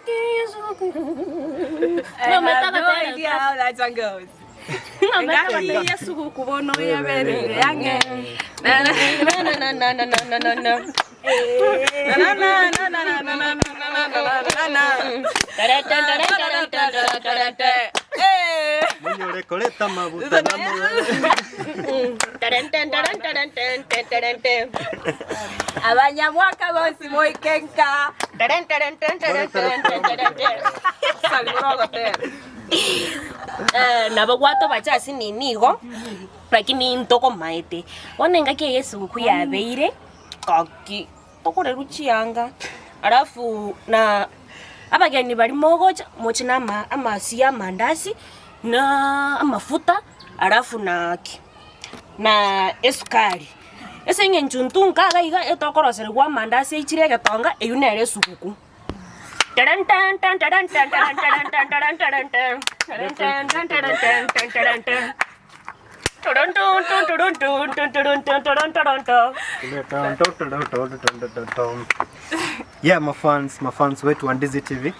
I have no idea how that song goes. Engaki y'esuguku bono yaberire ang'e. Na na na na na na na na. Na na na na na na na na na na na. Monyore koreta amabuta na Abanyamwaka bonsi moike nka. Nabo gwatobacha ase nini igo, lakini ntokomaete. Bono engaki eye esuguku yabeire, gaki tokorerwa chianga, alafu na abageni baria mogocha, moche na ama amasi ya amandasi, na amafuta, alafu na ki na esukari. Ase eng'encho intwe nka iga iga etokoroserigwa amandasi aichire egetonga, eywo nere esuguku. Yeah, mafans, mafans wetu wa Ndizi TV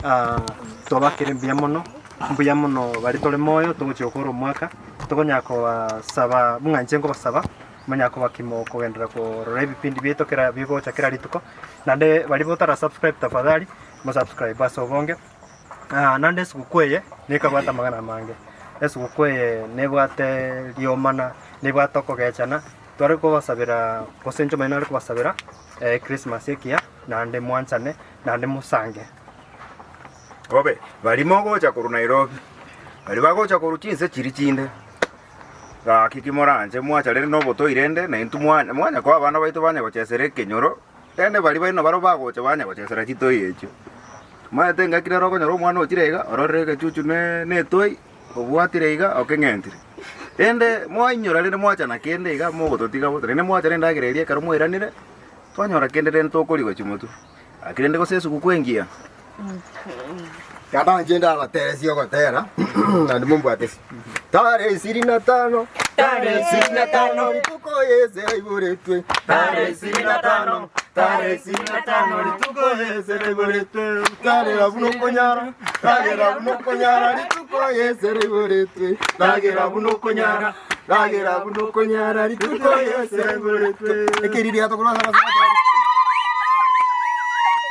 uh, twabakire mbuya mono mbuya mono bari tore moyo togochia gokora omwaka tokonyara kobasaba buna inche nkobasaba monyare koba ki mokogenderera korora ebipindi biaito kera bigocha kera rituko naende baria botara subscribe tafadhali mo subscribe ase obonge. Naende esugukuu eye nekabwate amang'ana amange, esugukuu eye nebwate riomana, nebwate okogechana, tware kobasabera gose inche omonyene nare kobasabera Christmas ekiya naende mwanchane naende mosange. Bobe, baria mogocha korwa Nairobi, baria bagocha korwa chinse chiria chinde, gaki ki moranche mwacha rende nobotoi rende, na intwe mwa- mwanya koa abana baito banya gochesera ekenyoro, rende baria baino barobwo bagocha banya gochesera chitoi echio. Omanyete engaki nere okonyora omwana ochire iga, ororire egechuchu ne na etoi, obwatire iga okeng'entire. Rende mwainyora rende mwachana kende iga mogototiga bosa, rende mwachana endagera eria ekero mwairanire, twanyora kende rende tokoria gochia motwe. Gaki rende gose esugukuu engiya. Kata inche ndabateresie ogotera naende mombwatesi. Tarehe ishirini na tano tarehe ishirini na tano rituko Yesu aiboretwe. Tarehe ishirini na tano tarehe ishirini na tano rituko Yesu aiboretwe. Tagera buna okonyara tagera buna okonyara rituko Yesu aiboretwe. Tagera buna okonyara tagera buna okonyara rituko Yesu aiboretwe. Ekeriri atokorwa ase abasubati.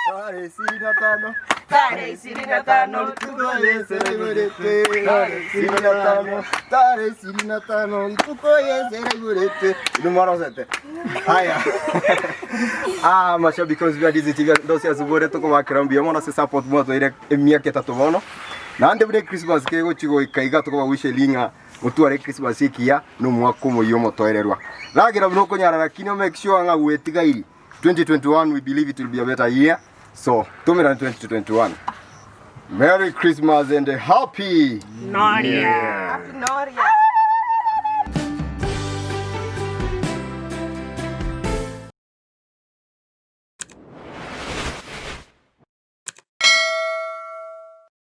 Tarehe ishirini na tano Tarehe ishirini na tano rituko Yesu aiboretwe. Tarehe ishirini na tano tarehe ishirini na tano rituko Yesu aiboretwe. Inwe mwarosete? Haya. Ah, mashabiki onsi bia Ndizi TV ndosi asubore tokobakera mbuya mono ase support mwatoire emiaka etato bono. Naende buna Christmas kegochi goika iga tokobawisheria ng'a motware Christmas ekiya na omwaka omoyia omotoererwa. Ragera buna okonyara lakini o make sure ng'a gwetigairi 2021 we believe it will be a better year so tomerane 2021. Merry Christmas and a happy Noria. Happy Noria.